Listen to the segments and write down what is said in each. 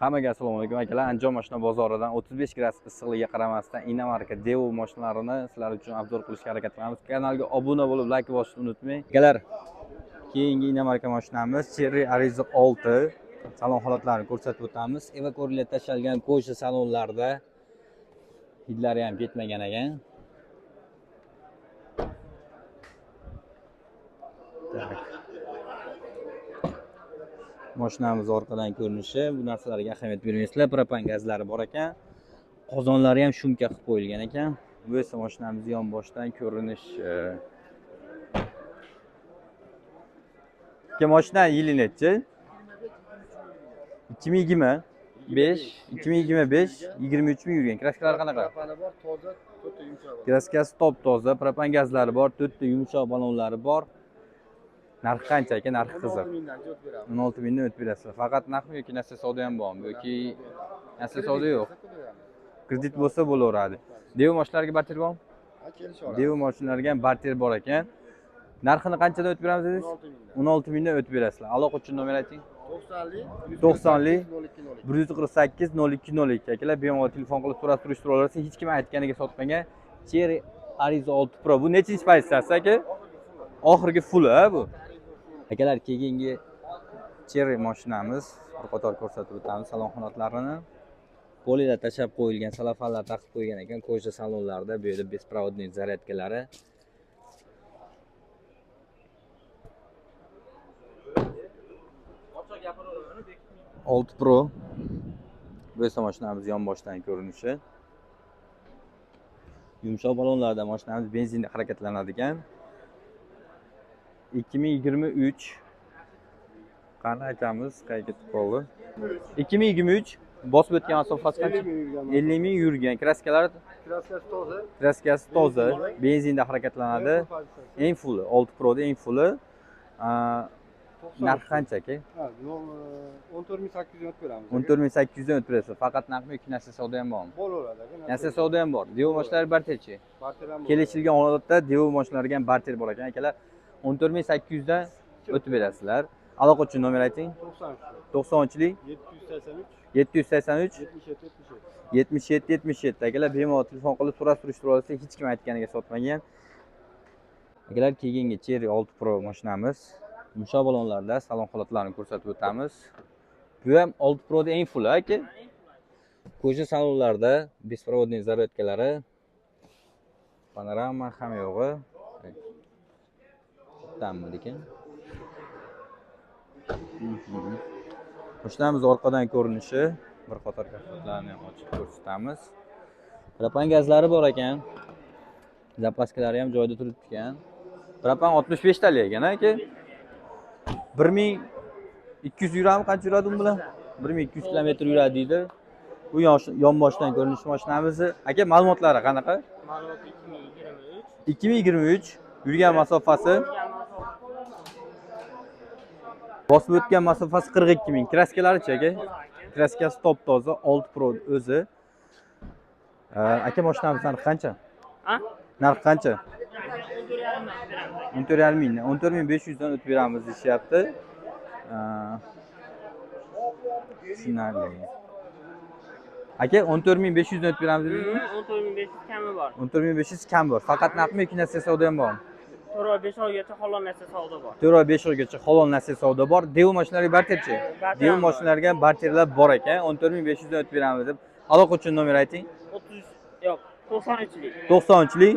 Hammaga assalomu alaykum akalar. Andijon mashina bozoridan 35 gradus issiqligiga qaramasdan inomarka Daewoo mashinalarini sizlar uchun obzor qilishga harakat qilamiz. Kanalga obuna bo'lib, like bosishni unutmang. Akalar, keyingi inomarka mashinamiz Chery Arrizo 6 salon holatlarini ko'rsatib o'tamiz. Evakuatorlar tashlangan кожа salonlarda hidlari ham ketmagan ekan. Так. Mashinamiz orqadan ko'rinishi, bu narsalarga ahamiyat bermaysizlar. Propan gazlari bor ekan. Qozonlari ham shumka qilib qo'yilgan ekan. Bu esa mashinamiz yonboshdan ko'rinishi. Aka, mashina yili nechi? 2025, 2025, 23 ming yurgan. Kraskalari qanaqa? Propani bor, toza, to'rtta yumshoq bor. Kraskasi top toza, propan gazlari bor, to'rtta yumshoq balonlari bor. Narxi qancha aka? Narxi qiziq. 16 mingdan javob beramiz. 16 mingdan o'tib berasizlar. Faqat naqdmi yoki narsa savdo ham bormi yoki narsa savdo yo'q? Kredit bo'lsa bo'laveradi. Daewoo mashinalariga barter bormi? Ha, kelisha olamiz. Daewoo mashinalariga ham barter bor ekan. Narxini qanchadan o'tib beramiz dedingiz? 16 mingdan. 16 mingdan o'tib berasizlar. Aloqa uchun nomer ayting. 90lik 90lik 02 148 02 02. Akalar, bemalol telefon qilib so'rab surishtirib olasiz. Hech kim aytganiga sotmagan. Chery Arrizo 6 Pro. Bu nechinchi pozitsiyasi aka? Oxirgi full ha bu. Akalar, keyingi Chery mashinamiz bir qator ko'rsatib o'tamiz salon holatlarini. Polilar tashlab qo'yilgan, salafanlar taqib qo'ygan ekan кожа salonlarda. Bu yerda беспроводной zaryadkalari. Olti Pro. Bu esa mashinamiz yonboshdan ko'rinishi. Yumshoq balonlarda mashinamiz benzinda harakatlanadigan. 2023. Qani akamiz qayerga ketib qoldi? 2023 bosib o'tgan masofasi qancha? 50 ming yurgan. 50 ming yurgan. Kraskalari Kraskasi toza. Kraskasi toza, benzinda harakatlanadi. Eng fulli, 6 Pro'da eng fulli. Narxi qancha aka? Ha, 14 800 dan o'tib beramiz. 14 800 dan o'tib berasiz. Faqat naqdmi yoki narsa savdo ham bormi? Bo'laveradi aka. Narsa savdo ham bor. Daewoo mashinalari barterchi. Barter ham bo'ladi. Kelishilgan holatda Daewoo mashinalariga ham barter bor ekan akalar. 14 800 dan o'tib berasizlar. Aloqa uchun nomer ayting. 93 93lik 783 783 77 77. 77 77. Akalar, bemalol telefon qilib so'rab surishtirib olsa, hech kim aytganiga sotmagan. Akalar, keyingi Chery 6 Pro mashinamiz yumshoq balonlarda salon holatlarini ko'rsatib o'tamiz. Bu ham 6 Proda eng full aka. Кожа salonlarda беспроводный zaryadkalari, panorama hamma yo'g'i. Bittamidikin? Mashinamiz orqadan ko'rinishi, bir qator kapotlarni ham ochib ko'rsatamiz. Propan gazlari bor ekan. Zapaskalari ham joyida turibdi ekan. Propan 65 talik ekan aka. 1200 yuradimi, qancha yuradi u bilan? 1200 kilometr yuradi deydi. Bu yonboshdan ko'rinishi mashinamizni. Aka, ma'lumotlari qanaqa? Ma'lumot 2023. 2023 yurgan masofasi, bosib o'tgan masofasi 42 ming. Kraskalarichi aka? Kraskasi top toza, 6 Pro o'zi. Aka, mashinamiz narxi qancha? Ha? Narxi qancha? 14,5 beramiz aka. 14,5 mingdan, 14 500 dan o'tib beramiz deyishyapti. Tushunarli. Aka, 14 500 dan o'tib beramiz dedingizmi? 14 500 kami bor. 14 500 kam bor. Faqat naqdmi yoki narsa savdo ham bormi? 4 oy 5 oygacha halol narsa savdo bor. 4 oy 5 oygacha halol narsa savdo bor. Daewoo mashinalariga barterchi. Barter Daewoo ham bor. mashinalariga ham barterlar bor ekan. 14 500 dan o'tib beramiz deb. Aloqa uchun nomer ayting. 30 yo'q, 93lik. 93lik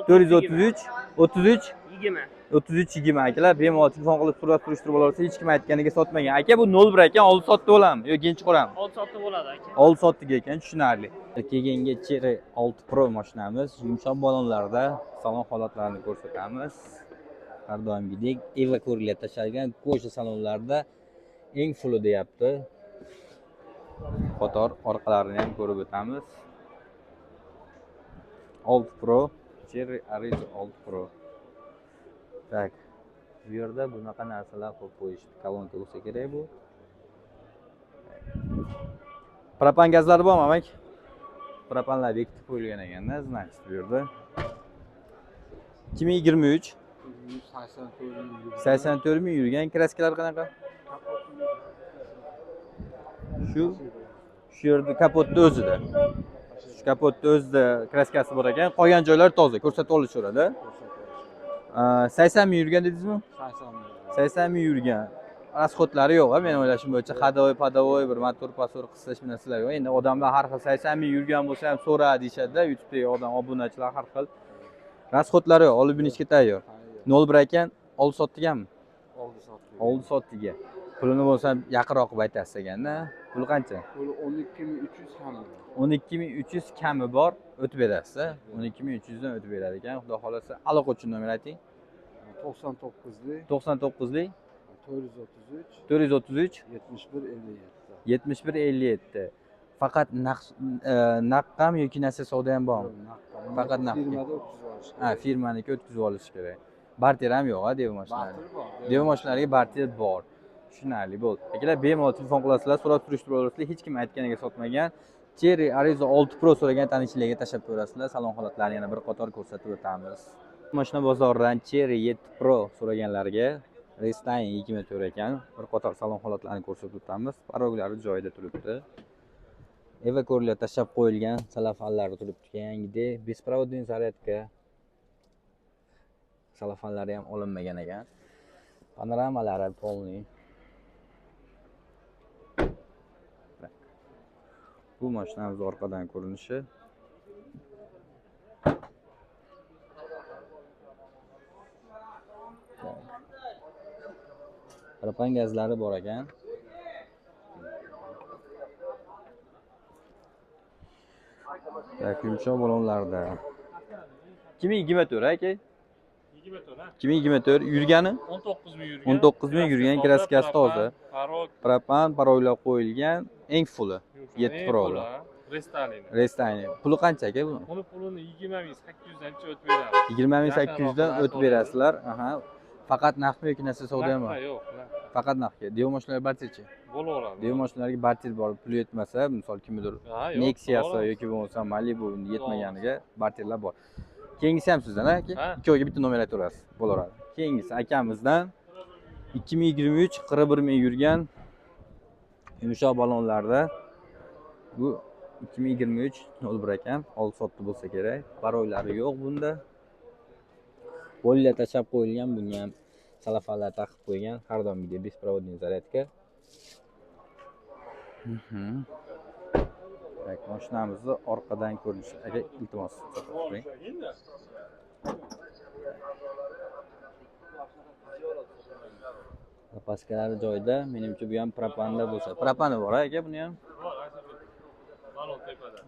433 433 33 20. 33 20. Akalar, bemalol telefon qilib so'rab surishtirib olaversa, hech kim aytganiga sotmagan. Aka, bu 01 ekan, oldi sotdi bo'ladimi yoki keyin chiqarammi? 6 sotdi bo'ladi aka. Oldi sotdik ekan, tushunarli. Keyingi Chery 6 Pro mashinamiz yumshoq balonlarda salon holatlarini ko'rsatamiz. Har doimgidek evakuatorlar tashlangan кожа salonlarda eng fulli deyapti. Qator orqalarini ham ko'rib o'tamiz. 6 Pro, Chery Arrizo 6 Pro. Так. Bu yerda bunaqa narsalar qo'yib qo'yishdi. Kolonka bo'lsa kerak bu. Propan gazlari bormi, amak? Propanlar bekitib qo'yilgan ekanda, значит, bu yerda. 2023 184 ming yurgan. 84 ming yurgan. Kraskalar qanaqa? Shu yerda kapotni o'zida. Shu kapotni o'zida краска si bor ekan. Qolgan joylari toza, ko'rsatib olishaveradi. 80 ming yurgan dedingizmi? 80 ming. 80 ming yurgan. Расход lari yo'q, meni o'ylashim bo'yicha ходовой, подовой bir motor pasor qistish narsalar yo'q. Endi odamlar har xil 80 ming yurgan bo'lsa ham so'ra deyishadi-da, YouTube'dagi odam obunachilar har xil. Расход lari yo'q, olib minishga tayyor. 01 ekan, oldi sotdiganmi? Oldi sotdi. Oldi sotdiga. Pulini bo'lsa yaqinroq qilib aytasiz ekanda. Puli qancha? Puli 12 300 kami. 12 300 kami bor, o'tib berasiz. 12 300 dan o'tib beradi ekan. Xudo xolasa, aloqa uchun nomer ayting. 99lik 99lik 433 433 71 57. 71 57. Faqat naqd naqdmi yoki narsa savdo ham bormi? Faqat naqd. Firmada o'tkazib olish Ha, firmaniki o'tkazib olish kerak. Barter ham yo'q, ha, Daewoo mashinalari. Barter bor. Daewoo mashinalariga barter bor. Tushunarli bo'ldi. Akalar, bemalol telefon qilasizlar, so'rab surishtirib olasizlar, hech kim aytganiga sotmagan. Chery Arrizo 6 Pro so'ragan tanishlarga tashlab ko'rasizlar. Salon holatlarini yana bir qator ko'rsatib o'tamiz. Mashina bozoridan Chery 7 Pro so'raganlarga restyling 24 ekan. Bir qator salon holatlarini ko'rsatib o'tamiz. Порог lari joyida turibdi. Evakorlar tashlab qo'yilgan, salafanlari turibdi yangidek, беспроводный зарядка. Salafanlari ham olinmagan ekan. Panoramalari полный. Так. Bu mashinamiz orqadan ko'rinishi. Так. Propan gazlari bor ekan. Так, yumshoq balonlarda. 2024 aka. 24 ha. 2024 yurgani 19 ming yurgan. 19 ming yurgan, краска si toza. Порог. Propan, порог lar qo'yilgan, eng фулл i 7 Pro'da. Restyling. Restyling. Puli qancha aka bu? Uni pulini 20 800 dan o'tib beramiz. 20 800 dan o'tib berasizlar. Aha. Faqat naqdmi yoki narsa savdo ham bor? Naqdmi? Yo'q, naqd. Faqat naqdga. Daewoo mashinalar barterchi. Bo'laveradi. Daewoo mashinalarga barter bor, puli yetmasa, misol kimnidir Ha, yo'q, Nexia'si bo'laveradi. yoki bo'lmasa Malibu yetmaganiga barterlar bor. Keyingisi ham sizdan aka? Ha. Ikkoviga bitta nomer aytaverasiz, bo'laveradi. Keyingisi akamizdan 2023 41 ming yurgan yumshoq balonlarda. Bu 2023 01 ekan, oldi sotdi bo'lsa kerak. Порог lari yo'q bunda. Bo'lya tashlab qo'yilgan, bunga ham salafanlar taqib qo'ygan, har doimgidek беспроводный зарядка. Так, mashinamizni orqadan ko'rinishi. Aka, iltimos, turing. Запаска lari joyida, menimcha bu ham propanda bo'lsa. Propani bor aka buni ham. Bor, balon tepada.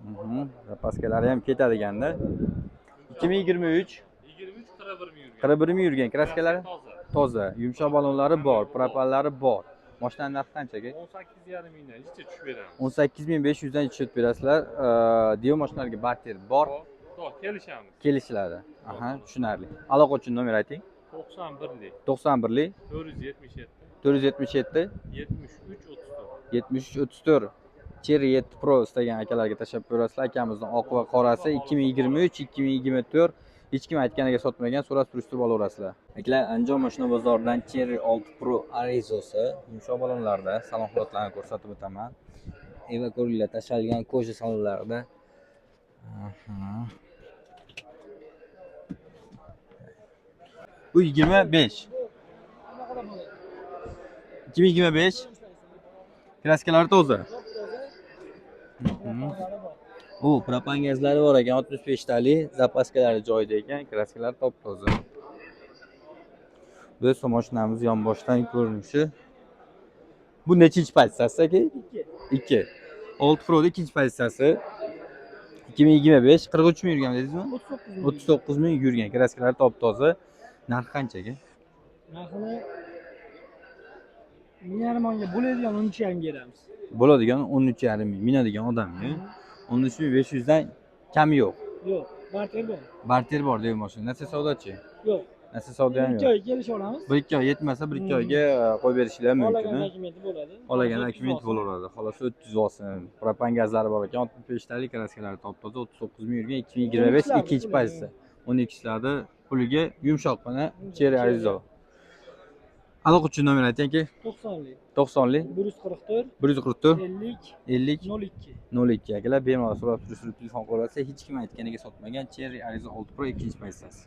Запаска lari ham ketadiganda. 2023 23 41 ming yurgan. 41 ming yurgan, краска lari Toza. Toza, yumshoq balonlari bor, propanlari bor. Mashinani narxi qancha aka? 18,5 mingdan ichcha tushib beramiz. 18 500 dan tushirib berasizlar. Daewoo mashinalarga barter bor, To'g'ri, kelishamiz. Kelishiladi. Aha, tushunarli. Aloqa uchun nomer ayting. 91lik 91lik 477 477 73 34. 73 34. Chery 7 Pro istagan akalarga tashlab ko'rasizlar. Akamizning oq va qorasi 2023, 2024 hech kim aytganiga sotmagan, so'rab surishtirib olaverasizlar. Akalar, Andijon mashina bozoridan Chery 6 Pro Arrizosi yumshoq balonlarda salon holatlarini ko'rsatib o'taman. Evakorlar tashalgan кожа salonlarida. Aha. Bu 25. 2025. Краска lari toza. U propan gazlari bor ekan, 65 talik, запаска lari joyida ekan, краска lari top toza. Bu mashinamiz yonboshdan ko'rinishi. Bu nechinchi pozitsiyasi aka? 2. 2. 6 Pro'da ikkinchi pozitsiyasi. 2025 43 ming yurgan dedingizmi? 39 ming yurgan, краска lari top toza. Narxi qancha aka? Narxini 1,5 mingga bo'ladigan 13,5ga beramiz. Bo'ladigan 13,5 ming, minadigan odamga 13 500 dan kami yo'q. Yo'q, barter bor. Barter bor deydi mashina. Narsa savdochi? Yo'q. Narsa savdo ham 2 yo'q. oy kelisha olamiz. Bir ikki oy yetmasa, bir ikki oyga qo'yib berishinglar mumkin. Xohlagan dokumenti bo'ladi. Xohlagan dokument bo'laveradi. Xohlasa 30 olsin. Propan gazlari bor ekan, 65 talik, краска lari top toza, 39 ming yurgan, 2025 ikkinchi pozitsiya. 12 ishlardi. Puliga yumshoqqina Chery Arrizo. Aloqa uchun nomer ayting aka. 90lik 90lik 144 144 50 50 02. 02. Akalar, bemalol so'rab turishib telefon qilaversa, hech kim aytganiga sotmagan Chery Arrizo 6 Pro ikkinchi pozitsiyasi.